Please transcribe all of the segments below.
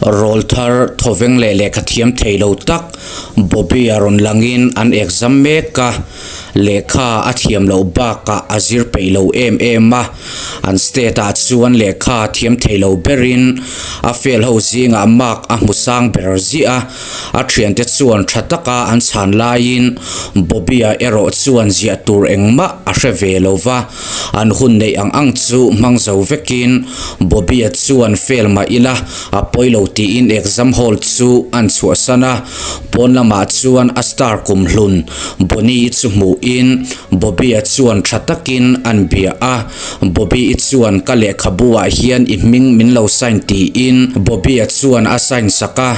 Rawlthar thawveng leh lehkha thiam thei lo tak Bobby-a rawn langin an exam mek a, lehkha a thiam loh bakah a zir peih lo em em a, an state ah chuan lehkha thiam thei lo berin a fail ho zingah mark a hmu sang ber ziah a, a thiante chuan tha taka an chhan laiin Bobby-a erawh chuan ziah tur engmah a hre ve lo va. An hun neih ang ang chu hmang zo vekin Bobby-a chuan fail mah ila a pawi lo tiin exam hall chu an chhuahsan a, pawn lamah chuan a star kumhlun Bonnie-i chu hmuhin Bobby-a chuan tha takin an bia a, Bobby-i chuan ka lehkhabu ah hian i hming min lo sign tiin Bobby-a chuan a sign sak a.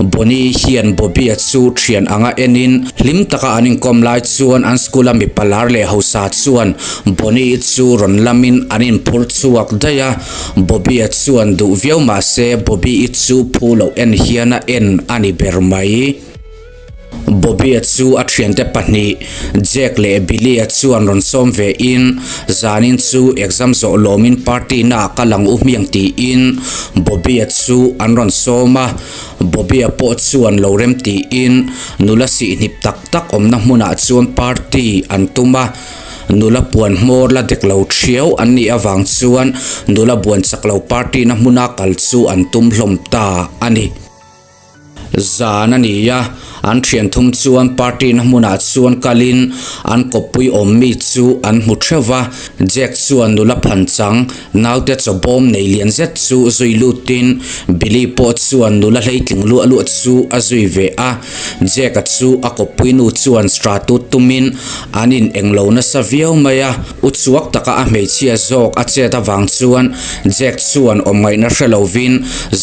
Bonnie hian Bobby-a chu thian anga enin hlim taka an inkawm lai chuan an school-a mipa lar leh hausa chuan Bonnie-i chu rawn lamin an inphur chhuak daih a, Bobby-a chuan duh viau mah se Bobby-i chu phu loh en hian a en a ni ber mai. Bobby-a chu a thiante pahnih Jack leh Billy-a chuan rawn sawm ve in zanin chu exam zawh lawmin party na ah ka lang u hmiang tiin Bobby-a chu an rawn sawm a, Bobby-a pawh chuan lo rem tiin nula sihhnip tak tak awmna hmunah chuan party an tum a, nula puan hmawr la dek lo thiau an nih avang chuan nula buan chak lo party na hmuna kal chu an tum hlawm ta a ni. Zan a ni a, an thian thum chuan party na hmunah chuan kalin an kawppui awm mi chu an hmu theuh va. Jack chuan nula phan chang naute chaw bawm nei lian zet chu zui lutin Billy pawh chuan nula hleitling luah luah chu a zui ve a. Jack-a chu a kawppui nu chuan stratut tumin an in englo nasa viau mai a, uchuak taka a hmeichhia zawk a chet avang chuan Jack chuan awm ngaihna hre lovin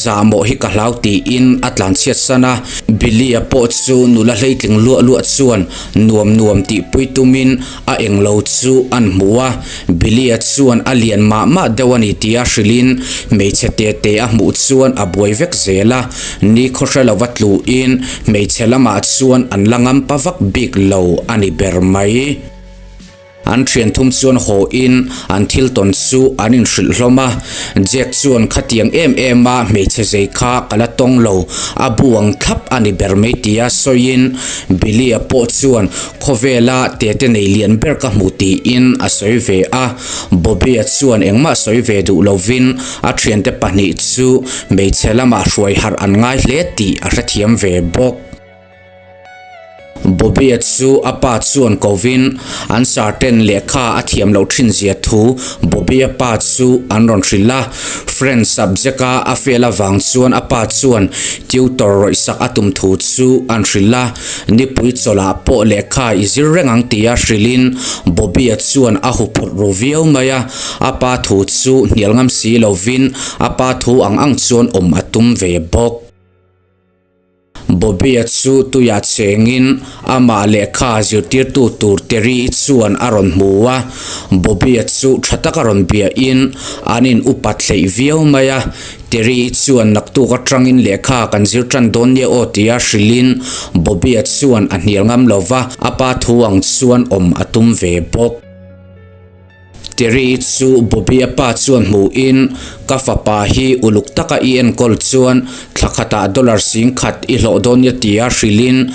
zahmawh hi ka hlau tiin a tlanchhiat san a, Billy-a pawh chu nula hleitling luah luah chuan nuam nuam tihpui tumin A englo chu an hmu a, Billy-a chuan a lian mah mah deuh a ni tia hrilhin hmeichhe te te a hmuh chuan a buai vek zel a, ni khawhre lova tluin hmeichhe lamah chuan an la ngam pa vak bik lo a ni ber mai. An thian thum chuan haw in an thil tawn chu an inhrilh hlawm a, Jack chuan khatiang em em a hmeichhe zei kha ka la tawng lo, a bu ang thlap a ni ber mai tia sawiin Billy-a pawh chuan Khawvela tete nei lian ber ka hmu tiin a sawi ve a, Bobby-a chuan engmah sawi ve duh lovin a thiante pahnih chu hmeichhe lamah hruai harh an ngai hle tih a hrethiam ve bawk. Bobby-a chu a pa chuan kovin an sarten lehkha a thiam loh thin zia thu Bobby-a pa chu an rawn hrilh a, French subject-a a fail avang chuan a pa chuan tutor rawih sak a tum thu chu an hrilh a. Nipui chawlhah pawh lehkha i zir reng ang tia hrilhin Bobby-a chuan a huphurh ru viau mai a, a pa thu chu hnial ngam si lovin a pa thu ang ang chuan awm a tum ve bawk. Bobby-a chu tuiah chengin amah lehkha zirtirtu tur Terry-i chuan a rawn hmu a, Bobby-a chu tha taka rawn biahin an in upat hleih viau mai a, Terry chuan naktuk atangin lehkha kan zir tan dawn nia aw tia hrilhin Bobby-a chuan a hnial ngam lo va, a pa thu ang chuan awm a tum ve bawk. Terry chu Bobby-a pa chuan hmuhin, Ka fapa hi uluk taka i enkawl chuan thla khatah dollar 10,000 i hlawh dawn nia tia hrilhin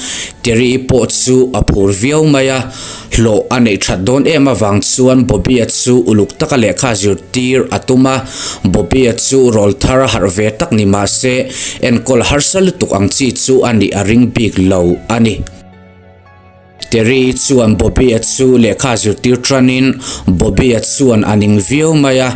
Terry pawh chu a phur viau mai a. Hlawh a neih that dawn em avang chuan Bobby-a chu uluk taka lehkha zirtir a tum a, Bobby-a chu rawl thar a harh ve tak ni mah se enkawl harsa lutuk ang chi chu a nih a ring bik lo a ni. Terry chuan Bobby-a chu lehkha zirtir tanin Bobby-a chuan a ning viau mai a,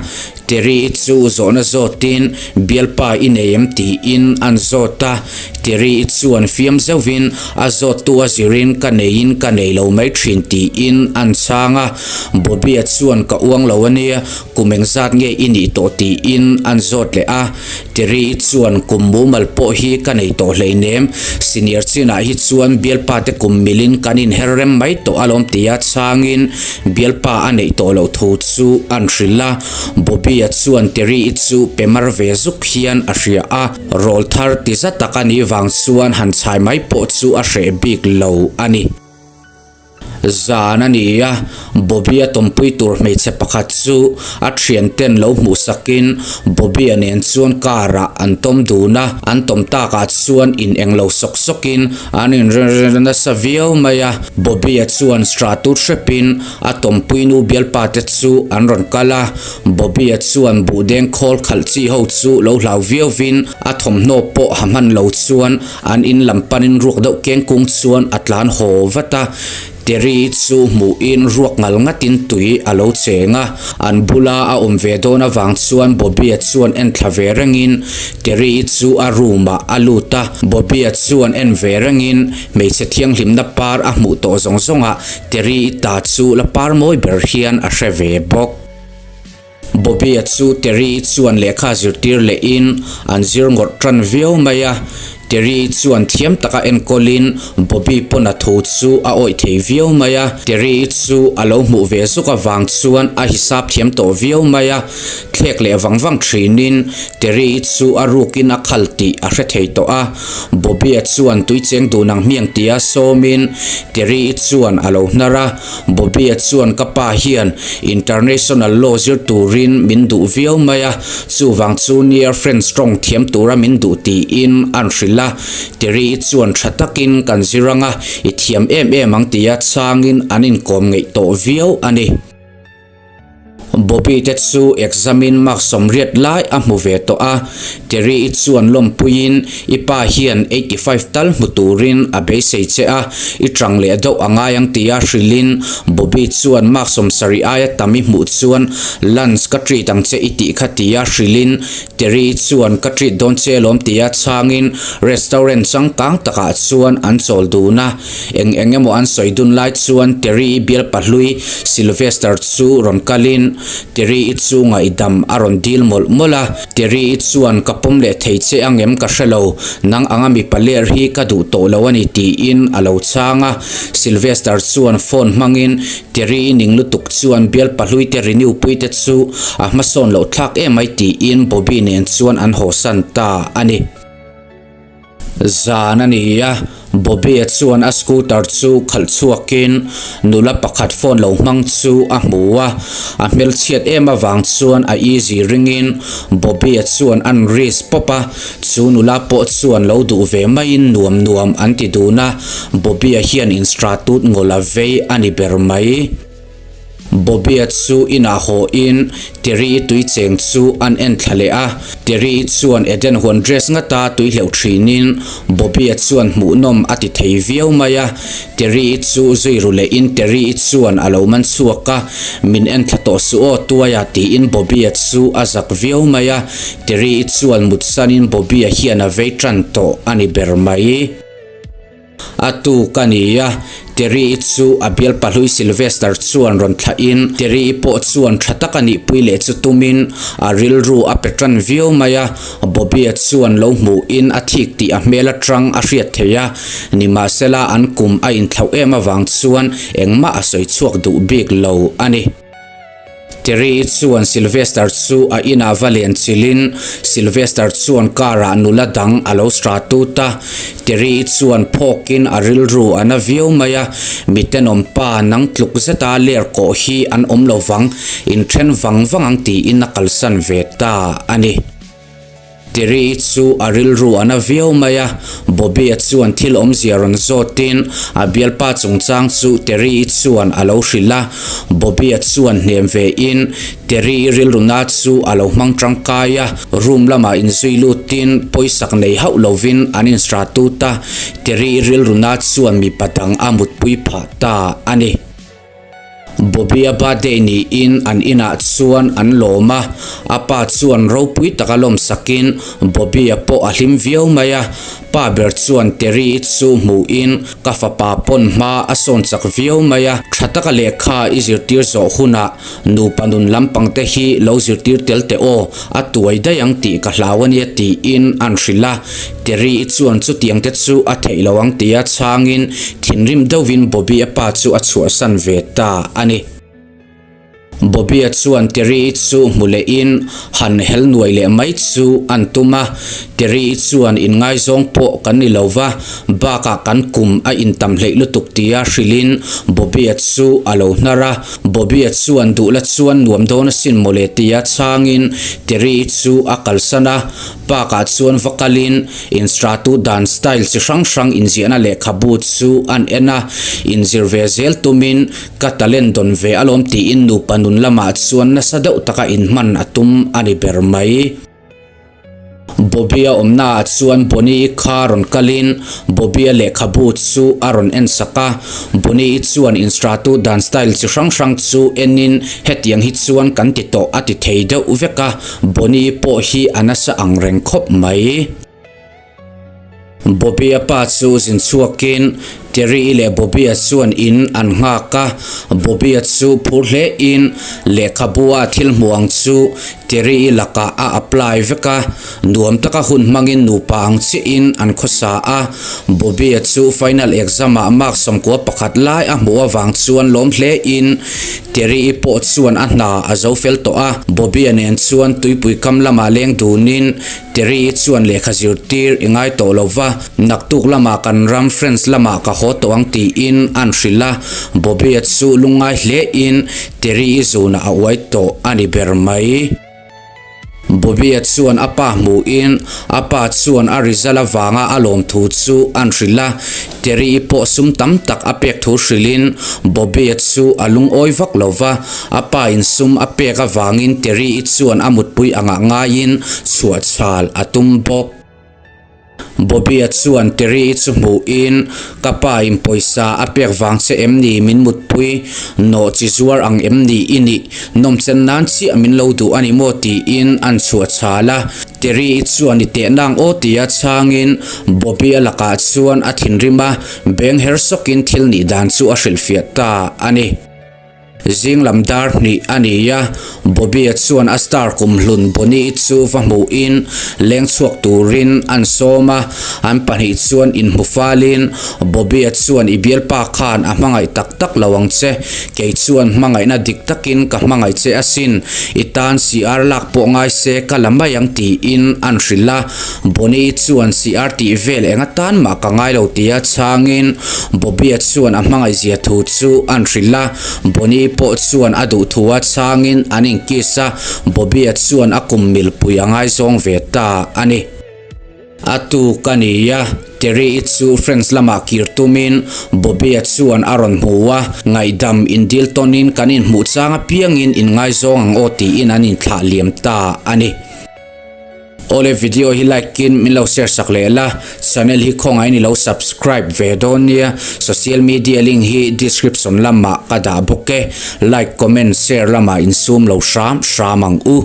Terry chu zawhna zawtin bialpa i nei em tiin an zawt a, Terry chuan fiam zeuhin a zawttu a zirin ka neiin ka nei lo mai thin tiin an chhang a, Bobby-a chuan ka uang lo ania, kum engzat nge i nih tawh tiin an zawt leh a, Terry chuan kum mumal pawh hi ka nei tawh hleinem, senior chinah hi chuan bialpa te kum milin kan inher rem mai tawh alawm tia chhangin bialpa a neih tawh loh thu chu an hrilh a, Bobby-a chuan Terry-i chu pe mar ve zuk hian a hria a, rawl thar ti za tak a nih vang chuan han chhai mai pawh chu a hreh bik lo a ni. Zan a ni a, Bobby-a tawmpui tur hmeichhe pakhat chu a thianten lo hmuhsakin Bobby-a nen chuan car-ah an tawm dun a, an tawm takah chuan in englo sawk sawkin an inren nasa viau mai a. Bobby-a chuan stratut hrepin a tawmpui nu bialpa te chu an rawn kal a, Bobby-a chuan buhdeng khawl khalh chi ho chu lo hlau viauvin a thawmhnaw pawh ha hman lo chuan An in lam panin ruak deuh keng kung chuan a tlan haw vat a, Terry chu hmuhin ruak ngal ngatin tui a lo cheng a, an bula a awm ve dawn avang chuan Bobby-a chuan en thla ve rengin Terry chu a room ah a lut a, Bobby-a chuan en ve rengin hmeichhe thianghlimna par a hmuh tawh zawng zawngah Terry ta chu la par mawi ber hian a hre ve bawk. Bobby-a chu Terry-i chuan lehkha zirtir lehin an zir ngawrh tan viau mai a. Terry-i chuan thiam taka enkawlin Bobby pawn a thu chu a awih thei viau mai a. Terry-i chu a lo hmuh ve zuk avang chuan a hisap thiam tawh viau mai a. Thlek leh vang vang thinin Terry-i chu a rukin a khal tih a hre thei tawh a. Bobby-a chuan tuicheng dun ang hmiang tia sawmin Terry-i chuan a lo hnar a. Bobby-a chuan ka pa hian international law zir turin min duh viau mai a, chuvang chu nia French tawng thiam tura min duh tiin an hrilh a. Terry-i chuan tha takin kan zir ang a, i thiam em em ang tia changin an inkawm ngeih tawh viau a ni. Bobby te chu exam in mark sawmriat lai a hmu ve tawh a, Terry i chuan lawmpuiin i pa hian 85 tal hmu turin a beisei che a, i tang leh deuh a ngai ang tia hrilhin Bobby chuan mark 70 aia tam i hmuh chuan lunch ka treat ang che i tih kha tia hrilhin Terry i chuan ka treat dawn che alawm tia chhangin restaurant changkang takah chuan an chawl dun a. Eng eng emaw an sawi dun lai chuan Terry-i bial pahlui Sylvester chu rawn kalin Terry-i chu ngaihdam a rawn dil mawlh mawlh a. Terry-i chuan ka pawm leh thei che angem ka hre lo, nang anga mipa ler hi ka duh tawh lo a ni tiin a lo chhang a. Sylvester chuan phone hmangin Terry-i ning lutuk chuan bial pahlui te renew pui te chu a hmasawn loh thlak emai tiin Bobby nen chuan an hawsan ta a ni. Zan a ni a, Bobby-a chuan a scooter chu khalh chhuakin nula pakhat phone lo hmang chu a hmu a, a hmelchhiat em avang chuan a easy ringin Bobby-a chuan an risk pawp a, chu nula pawh chuan lo duh ve maiin nuam nuam an ti dun a, Bobby-a hian instratut ngawl a vei a ni ber mai. Bobby-a chu inah haw in Terry-i tui cheng chu an en thla leh a. Terry-i chuan Eden huan dress ngata tui hleuh thinin Bobby-a chuan hmuhnawm a ti thei viau mai a. Terry-i chu zui ru lehin Terry-i chuan a lo man chhuak a, Min en thla tawh suh aw tuaia tiin Bobby-a chu a zak viau mai a. Terry-i chuan mutsanin Bobby-a hian a vei tan tawh a ni ber mai. A tuk a ni a, Terry-i chu a bial pahlui Sylvester chuan rawn thlahin Terry-i pawh chuan tha taka nihpui leh chu tumin a rilru a pe tan viau mai a, Bobby-a chuan lo hmuhin a thik tih a hmel atang a hriat theih a, nimahsela an kum a inthlauh em avang chuan engmah a sawi chhuak duh bik lo a ni. Terry-i chuan Sylvester chu a inah va len chilhin Sylvester chuan car-ah nula dang a lo stra tut a. Terry-i chuan phawkin a rilru a na viau mai a, Mi tenawm pa nang tluk zeta ler kawh hi an awm lo vang, inthen vang vang ang tiin a kalsan ve ta a ni. Terry-i chu a rilru a na viau mai a, Bobby-a chuan thil awmzia rawn zawtin a bialpa chungchang chu Terry-i chuan a lo hrilh a. Bobby-a chuan hnem vein Terry-i rilru na chu a lo hmang tangkai a, room lamah inzui lutin pawisak nei hauh lovin an insra tut a, Terry-i rilru na chuan mipa dang a mutpui phah ta a ni. Bobby-a birthday niin an inah chuan an lawm a, a pa chuan ropui taka lawmsakin Bobby-a pawh a hlim viau mai a. Pa ber chuan Terry-i chu hmuhin ka fapa pawn hma a sawn chak viau mai a, tha taka lehkha i zirtir zawh hunah nupa nun lampang te hi lo zirtir tel teh aw, a tuai daih ang tih ka hlau a nia tiin an hrilh a. Terry-i chuan chutiang te chu a theih lo ang tia chhangin thinrim deuhin Bobby-a pa chu a chhuahsan ve ta a ni. Bobby-a chuan Terry-i chu hmu lehin han hel nuai leh mai chu an tum a. Terry-i chuan inngaizawng pawh kan ni lo va, bakah kan kum a intam hleih lutuk tia hrilhin Bobby-a chu a lo hnar a. Bobby-a chuan duh la chuan nuam dawn asin mawle tia chhangin Terry-i chu a kalsan a. Park-ah chuan va kalin instratu dan style chi hrang hrang inziahna lehkhabu chu an en a, inzir ve zel tumin ka talent dawn ve alawm tiin nupa nun lamah chuan nasa deuh taka inhman a tum a ni ber mai. Bobby-a awmnaah chuan Bonnie-i kha rawn kalin Bobby-a lehkhabu chu a rawn en sak a, Bonnie-i chuan instratu dan style chi hrang hrang chu enin hetiang hi chuan kan ti tawh a ti thei deuh vek a, Bonnie pawh hi a nasa ang reng khawp mai. Bobby-a pa chu zin chhuakin Terry-i leh Bobby-a chuan in an nghak a, Bobby-a chu phur hlein lehkhabu-a thil hmuh ang chu Terry-i lakah a apply vek a, nuam taka hun hmangin nupa ang chiahin an khawsa a, Bobby-a chu final exam-ah mark 11 lai a hmuh avang chuan lawm hlein Terry-i pawh chuan a hna a zo fel tawh a, Bobby-a nen chuan tuipui kam lamah leng dunin Terry-i chuan lehkha zirtir i ngai tawh lo va, naktuk lamah kan ram France lamah ka haw tawh ang tiin an hrilh a, Bobby-a chu lungngai hlein Terry-i zunah a uai tawh a ni ber mai. Bobby-a chuan a pa hmuhin a pa chuan a result avanga a lawm thu chu an hrilh a, Terry-i pawh sum tam tak a pek thu hrilhin Bobby-a chu a lungawi vak lo va, a pa in sum a pek avangin Terry-i chuan a mutpui angah ngaiin chhuahchhal a tum bawk. Bobby-a chuan Terry-i chu hmuhin, Ka pa in pawisa a pek vang che em ni min mutpui? Nawh chi zuar ang em ni i nih? Nawmchen nan chiah min lo duh a ni maw? tiin an chhuah chhal a. Terry-i chuan i teh nang aw tia chhangin Bobby-a lakah chuan a thinrim a, beng her sawkin thil nih dan chu a hrilhfiah ta a ni. Zing lam dar hnih a ni a, Bobby-a chuan a star kumhlun Bonnie-i chu va hmuhin leng chhuak turin an sawm a, an pahnih chuan inhmu falin Bobby-a chuan i bialpa khan a hmangaih tak tak lo ang che, kei chuan hmangaihna dik takin ka hmangaih che asin, i tan CR lak pawh ngai se ka la mai ang tiin an hrilh a, Bonnie-i chuan CR tih vel eng atan mah ka ngai lo tia chhangin Bobby-a chuan a hmangaihzia thu chu an hrilh a, Bonnie pawh chuan a duh thu a chhangin an inkiss a, Bobby-a chuan a kum milpui a ngaizawng ve ta a ni. A tuk a ni a, Terry-i chu Friends lamah kir tumin Bobby-a chuan a rawn hmu a, ngaihdam indil tawnin kan inhmuh chang apiangin inngaizawng ang aw tiin an inthlah liam ta a ni. Awle video hi like in min lo share sak leh la, channel hi khawngaih in i lo subscribe ve dawn nia, social media link hi description lamah ka dah bawk e, like comment share lamah insum lo hram hram ang u.